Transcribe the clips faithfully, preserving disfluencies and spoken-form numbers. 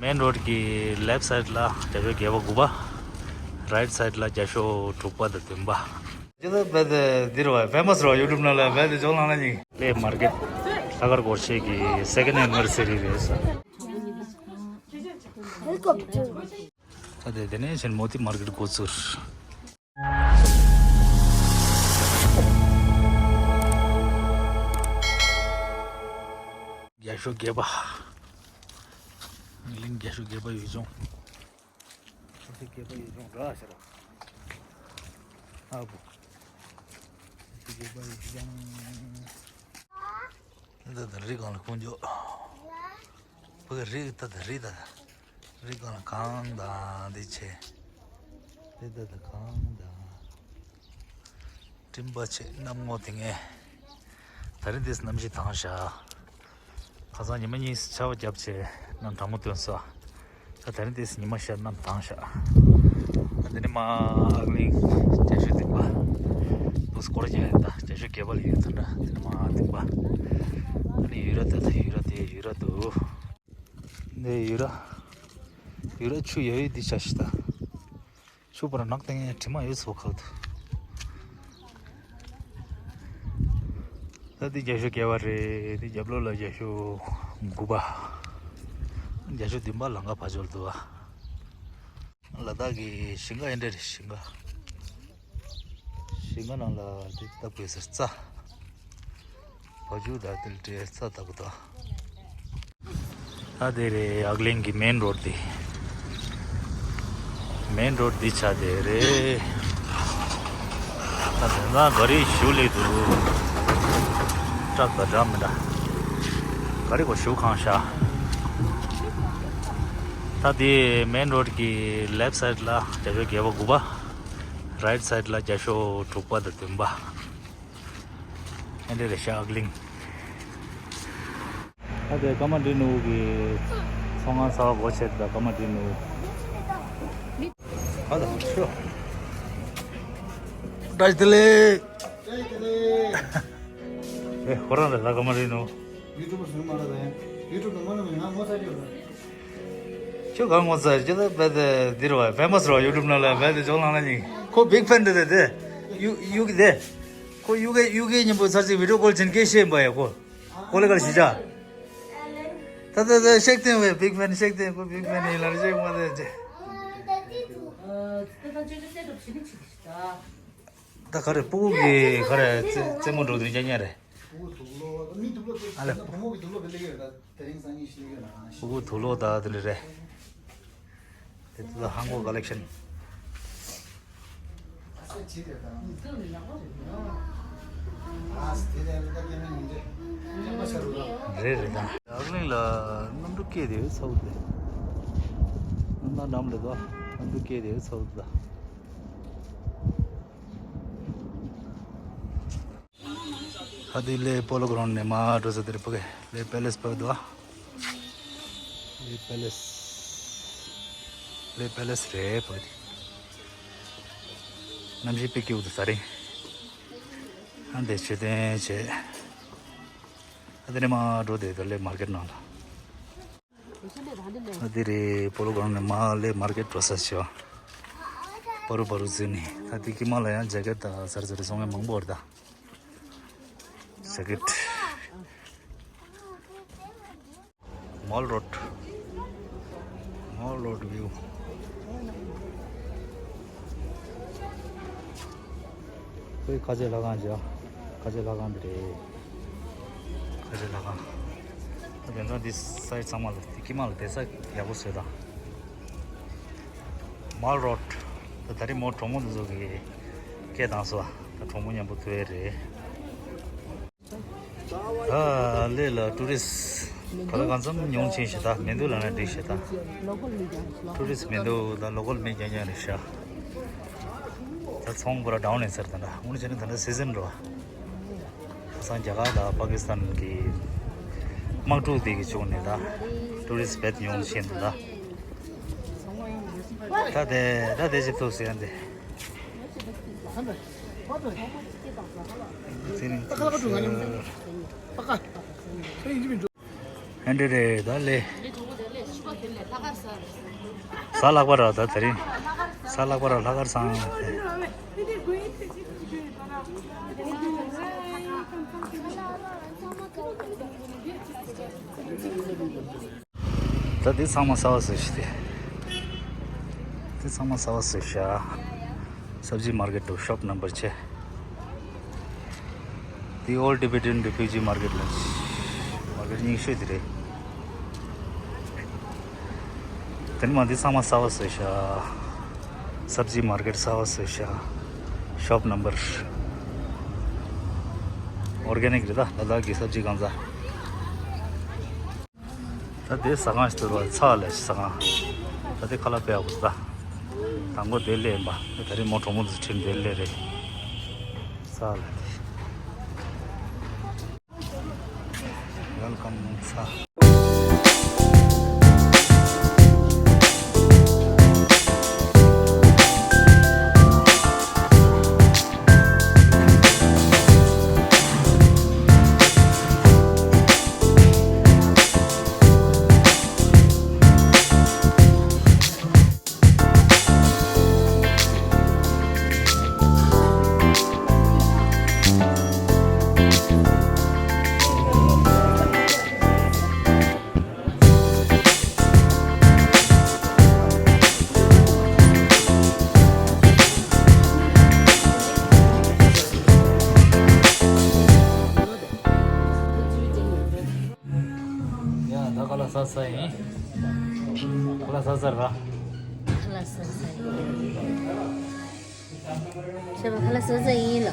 མེན་རོཌ་ཀྱི་ལེཕ་སའིཌ་ལ་རྒྱ་ཤོག་བརྒྱད་པ་དགུ་པ། རའིཊ་སའིཌ་ལ་རྒྱ་ཤོག་དྲུག་པ་དང་བདུན་པ། ཇི་ལྟར་བས་དེ་འདིར་བ་ཕེ་མ་སི་རོ་ཡུ་ཊུབ་ནང་ལ་བས་དེ་ཇོག་ལང་ལ་ཉི། ལེ་མར་ཀེཊ་ལྷག་དཀར་སྒོར་གཞས་ཀྱི་སེ་ཀེན་ཌ་ཨེ་ནི་ཝར་སེ་རི་རེད་ས། ད་དེ་དེ་ནས་ཕྱིན་མོ་ཏི་མར་ཀེཊ་འགོ་ཚུགས། རྒྱ་ཤོག་བརྒྱད་པ། གླིང་རྒྱ་ཤོག་བརྒྱད་པ་ཡུལ་ལྗོངས། རྒྱ་ཤོག་བརྒྱད་པ་ཡུལ་ལྗོངས་ར་ཟེར་རོ། ཨ་བུ། རྒྱ་ཤོག་བརྒྱད་པ་ཡུལ་ལྗོངས། འདི་ད་རི་སྒང་ལ་ཁུངས་འཇོག་ཕ་གི་རི་ད་ད་རི་ད། རི་སྒང་ལ་གངས་དང་འདི་ཆེ། རི་ད་ད་གངས་དང་། སྤྲིན་པ་ཆེ་གནམ་ངོ་དེ་ངས། ད་རིང་འདིས་གནམ་གཤིས་དྭངས་ཤག་ཁ་སང་ཉི་མ་གཉིས་ཆར་པ་བརྒྱབ་བྱས་གནམ་གྲང་མོ་ཐོན་སོང་། ད་ད་རིང་འདིས་ཉི་མ་ཤར་གནམ་དྭངས་ཤག་ཨ་འདི་ནི་མ་ཨག་གླིང་རྒྱ་ཤོག་བདུན་པ། འདུག་སྐོར་རྒྱག་ཡིན་ད་རྒྱ་ཤོག་བརྒྱད་པ་ལ་ཡོད་ད་འདྲ་འདི་ནི་མ་བདུན་པ། ཨ་ནི་ཡུ་ར་ད་ད་ཡུ་ར་དེ་ཡུ་ར་འདུག་འདི་ཡུ་ར། ཡུ་ར་ཆུ་ཡ་ཡུ་འདི་ཆ་ཤི་ད། ཆུ་པར་ནག་སྟེང་དྲི་མ་ཡོད་ཚོ་ཁག་ཏུ། ད་འདི་རྒྱ་ཤོག་བརྒྱད་པ་རེད། འདི་རྒྱབ་ལོགས་ལ་རྒྱ་ཤོག་དགུ་པ། རྒྱ་ཤོག་བདུན་པ་ལམ་ཁ་ཕར་ཕྱོགས་འདུག་བ། ལ་དྭགས་ཀྱི་ཞིང་ཁ་ཨེ་འདྲ་རེད་ཞིང་ཁ། ཞིང་ཁ་ནང་ལ་འདི་ལྟ་བུའི་ཟེར་རྩྭ། བ་ཕྱུགས་དང་དེ་ལ་འབྲེལ་རྩྭ་ལྟ་བུ་དང་། ད་དེ་རེད་ཨག་གླིང་གི་མེན་རོཌ་འདི། མེན་རོཌ་འདི་ཆ་དེ་རེད། ད་དེ་ན་ག་རི་ཞུ་ལེ་འདུག་ཀྲག་དང་འདྲ་མི་འདྲ། ག་རི་གོ་ཞུ་གང་ཤག་ད་དེ་མེན་རོཌ་ཀྱི་ལེཕ་སའིཌ་ལ་རྒྱ་ཤོག་བརྒྱད་པ་དགུ་པ། རའིཊ་སའིཌ་ལ་རྒྱ་ཤོག་དྲུག་པ་དང་བདུན་པ། ཨེ་འདྲ་རེད་ཤག་ཨག་གླིང་། ད་དེ་ཀརྨ་སྒྲིན་ནོར་བུ་གི་ཚོང་ཁང་གསར་པ་སྒོ་ཕྱེ་ད་ཀརྨ་སྒྲིན་ནོར་བུ། ཨ་ད་ཤོ། བཀྲ་ཤིས་བདེ་ལེགས། ཨེ་ཁོ་རང་རེད་ད་ཀརྨ་སྒྲིན་ནོར་བུ། ཡུ་ཊུབ་བཟོས་མ་རེད་ད་ཡང་ཡུ་ཊུབ་ནང་མ་ནང་ང་ངོ་ཚ་རྒྱུ་རེད། ཁྱོད་གང་ངོ་ཚ་ཁྱོད་ད་བས་དེ་འདིར་བ་ཕེ་མ་སི་རོ་ཡུ་ཊུབ་ནང་ལ་བས་དེ་ཇོག་ལང་ལ་ཉིག་ཁོ་བིག་ཕེན་རེད་དེ་དེ་ཡུ་ཡུ་གི་དེ། ཁོ་ཡུ་གེ་ཡུ་གེ་མཉམ་པོ་ཚར་ཅིག་བི་ཌིའོ་ཀོལ་བྱེད་མཁན་ཤེས་པ་ཡ་ཁོ། ཀོ་ལེ་གར་ཞི་ཅག་ད་ད་ད་ཤེག་ཏེན་བས་བིག་ཕེན་ཤེག་ཏེན་ཁོ་བིག་ཕེན་ཡིན་ལ་ཤེག་མ་དེ་ཅེ། ད་ག་རེ་སྤུ་གུ་གི་ག་རེ་རྩེད་རྩེད་མོ་འགྲོ་དུས་རྒྱ་ཉག་རེད། ཨ་ལེ། སྤུ་གུ་དུག་ལོག་ད་དེ་འདྲ་རེད། དེ་ཚོ་ཧང་གོ་ཀ་ལེག་ཤན། རེད་རེད་ད། ཨག་གླིང་ལ་གནམ་གྲུ་སྐད་དེ་ཚ་བོ་དེ། གནམ་གྲུ་གནམ་ལ་དོ། གནམ་གྲུ་སྐད་དེ་ཚ་བོ་དེ། ཨ་དེ་ལས་པོ་ལོ་གྷ་རོན་ཌི་ནས་མར་འགྲོ་ས་དེར་ཕ་གི་ལས་པེ་ལེ་སི་ཕ་གི་འདུག་ཨ། ལས་པེ་ལེ་སི། ལས་པེ་ལེ་སི་རེད་ཕ་གི་དེ། གནམ་གཤིས་དཔེ་སྐྱིད་པོ་འདུག་ད་རིང་། ཨ་འདི་མཆོད་རྟེན་བྱས། ཨ་དེ་ནས་མར་འགྲོ་དེ་ད་ལས་མར་ཀེཊ་ནང་ལ། ཨ་དེ་རེད་པོ་ལོ་གྷ་རོན་ཌི་ནས་མར་ལས་མར་ཀེཊ་འགྲོ་ས་བྱས། པ་རུ་པ་རུ་འཛུལ་ནས་ད་དེ་དཀྱིལ་མ་ལ་ཡང་ཇེ་ཀེཊ་དང་ཟ་ར་ཟ་ར་བཙོང་མཁན་མང་པོ་ཡོད་རེད་ད། ཇེ་ཀེཊ། མོལ་རོཌ། མོལ་རོཌ་བིའུ། ཁོའི་ཁ་ཆེ་ལྷ་ཁང་བྱ། ཁ་ཆེ་ལྷ་ཁང་འདི་རེད། ཁ་ཆེ་ལྷ་ཁང་། ད་དེང་སང་འདི་ས་ཡི་ཚང་མ་ལ་དེ་དཀྱིལ་མ་ལ་བསྡད་ས་ཡག་པོ་བཟོས་དང་། མོལ་རོཌ། ད་ད་རིང་མོ་གྲོགས་མོ་འདི་ཚོ་གི་སྐད་བཏང་སོང་། ད་གྲོགས་མོ་མཉམ་པོ་ཐུག་ཡས་རེད། ད་ལས་ལ་ཊུ་རི་སི་ག་ལ་གང་འཚམ་ཉུང་ཕྱིན་ཞེ་ད་མི་འདུག་ལ་ན་འགྲིག་ཞེ་ད། ཊུ་རི་སི་མི་འདུག་ད་ལོ་ཀལ་མི་རྐྱང་རྐྱང་རེད་ཤག་ད་ཚོང་པུ་ར་ཌའུན་ཡིན་ས་རེད་ད་འདྲ། འོ་ན་བྱས་ན་ད་འདྲ་སི་ཛན་འགྲོ། ཁ་སང་རྒྱ་གར་དང་པ་ཀི་སི་ཐན་གྱི་དམག་འཁྲུག་དེ་གི་བྱུང་ནས་ད་ཊུ་རི་སི་བེད་ཉུང་ཕྱིན་འདུག་ད། ད་དེ་ད་དེ་ཅི་ཐུག་ཟེར་ཡ་འདི། ཨེ་འདྲ་རེད་ད་ལས། གཟའ་ལྷག་པ་ར་ད་དེ་རིང་། གཟའ་ལྷག་པ་ར་ལྷག་དཀར་བཟང་། ད་འདི་ཚང་མ་གསར་པ་བཟོས་ཤག་དེ། འདི་ཚང་མ་གསར་པ་བཟོས་ཤག་སབ་ཇི་མར་ཀེཊ་འདུག་ཤོབ་ནམ་བར་བརྒྱད། འདི་Old Tibetan Refugee Market ལ། མར་ཀེཊ་རྙིང་ཤོས་དེ་རེད། དེ་ནས་མ་འདི་ཚང་མ་གསར་པ་བཟོས་ཤག་སབ་ཇི་མར་ཀེཊ་གསར་པ་བཟོས་ཤག་ཤོབ་ནམ་བར། ཨོར་གེ་ནིག་རེད་ད། ལ་དྭགས་ཀྱི་སབ་ཇི་གང་ཟག་ད་དེ་ཟ་ཁང་ཞིག་འདུག་ར། ཚ་ལ་ཞིག་ཟ་ཁང་། ད་དེ་ཁ་ལག་སྤེལ་ཡག་པོ་འདུག་ད་དང་པོ་དེ་སླེབས་ཡིན་པ། ད་རེས་མོ་གྲོགས་མོ་ཚོ་ཁྲིད་དེ་སླེབས་རེད། ཚ་ལ་དེ། Welcome ཚ། ཡ་ད་ཁ་ལག་ཟ་ཚར་ཡིན། ཁ་ལག་ཟ་ཚར་ར། ཁ་ལག་ཟ་ཚར་ཡིན། ཁྱེད་པ་ཁ་ལག་ཟ་ཚར་ཡིན་ལ།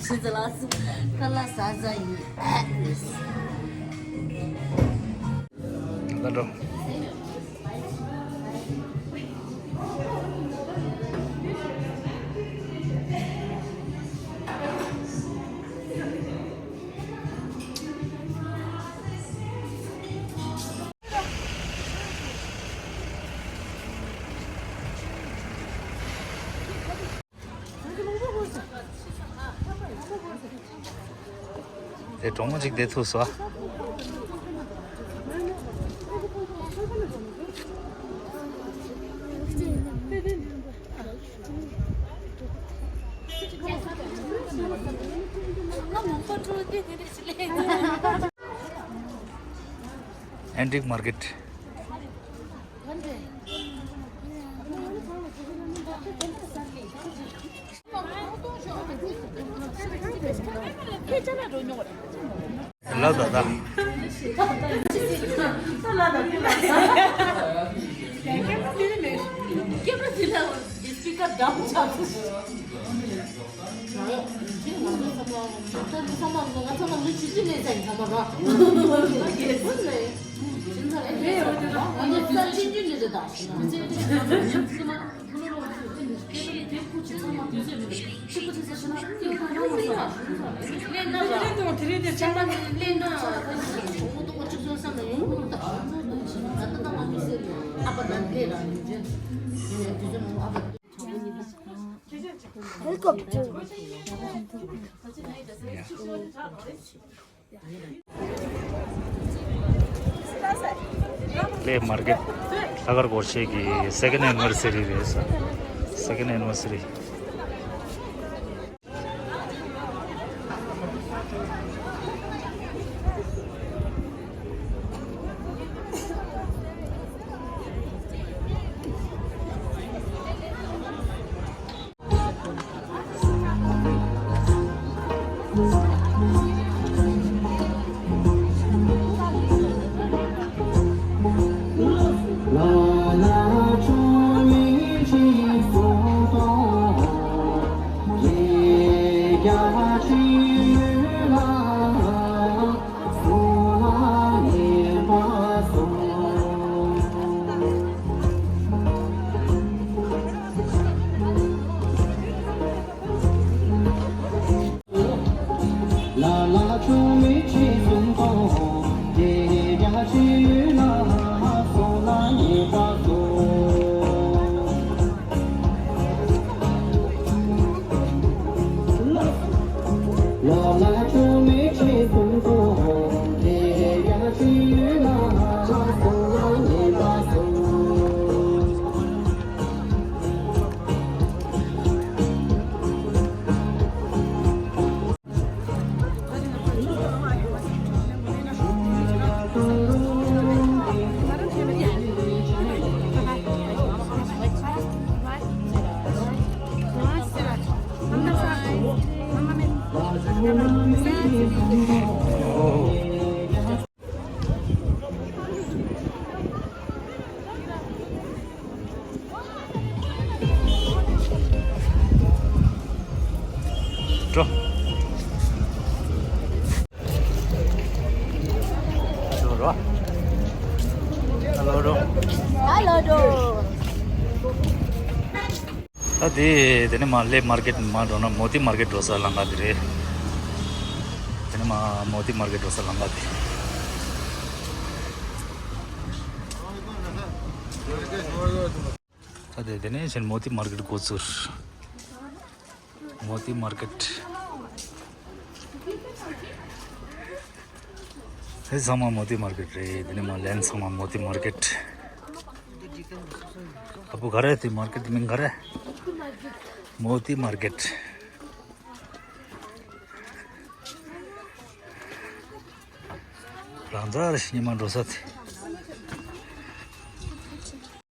ཤི་ཚ་ལགས་སུ་ཁ་ལག་ཟ་ཚར་ཡིན། ལ་འགྲོ། དེ་གྲོགས་མོ་གཅིག་བསྡད་ཐུབ་སོང་། ཨེན་ཊིག་མར་ཀེཊ། ལབ་ད་ད། Helicopter. ལྷ་མར་ཀེཊ་ལྷག་དཀར་སྒོར་གཞས་ཀྱི་སེ་ཀེན་ཌ་ཨེ་ནི་ཝར་སི་རི་རེད་ས། སེ་ཀེན་ཌ་ཨེ་ནི་ཝར་སི་རི། འགྲོ། འགྲོ་རོ། ཨ་ལོ་འགྲོ། ཨ་ལོ་འགྲོ། ད་དེ་དེ་ནས་མར་སླེབས་མར་ཀེཊ་མར་འགྲོ་ན་མོ་ཏི་མར་ཀེཊ་འགྲོ་ས་ལམ་ཁ་དེ་རེད། དེ་ནས་མར་མོ་ཏི་མར་ཀེཊ་འགྲོ་ས་ལམ་ཁ་དེ། ད་དེ་དེ་ནས་ཕྱིར་མོ་ཏི་མར་ཀེཊ་འགོ་ཚུགས། མོ་ཏི་མར་ཀེཊ། དེ་ཚང་མ་མོ་ཏི་མར་ཀེཊ་རེད། དེ་ནས་མར་ལན་ཚང་མ་མོ་ཏི་མར་ཀེཊ། ཨ་ཕོ་ག་རེ་དེ་མར་ཀེཊ་མིང་ག་རེ། མོ་ཏི་མར་ཀེཊ། རང་ཚར་ཉི་མ་འགྲོ་ས་དེ།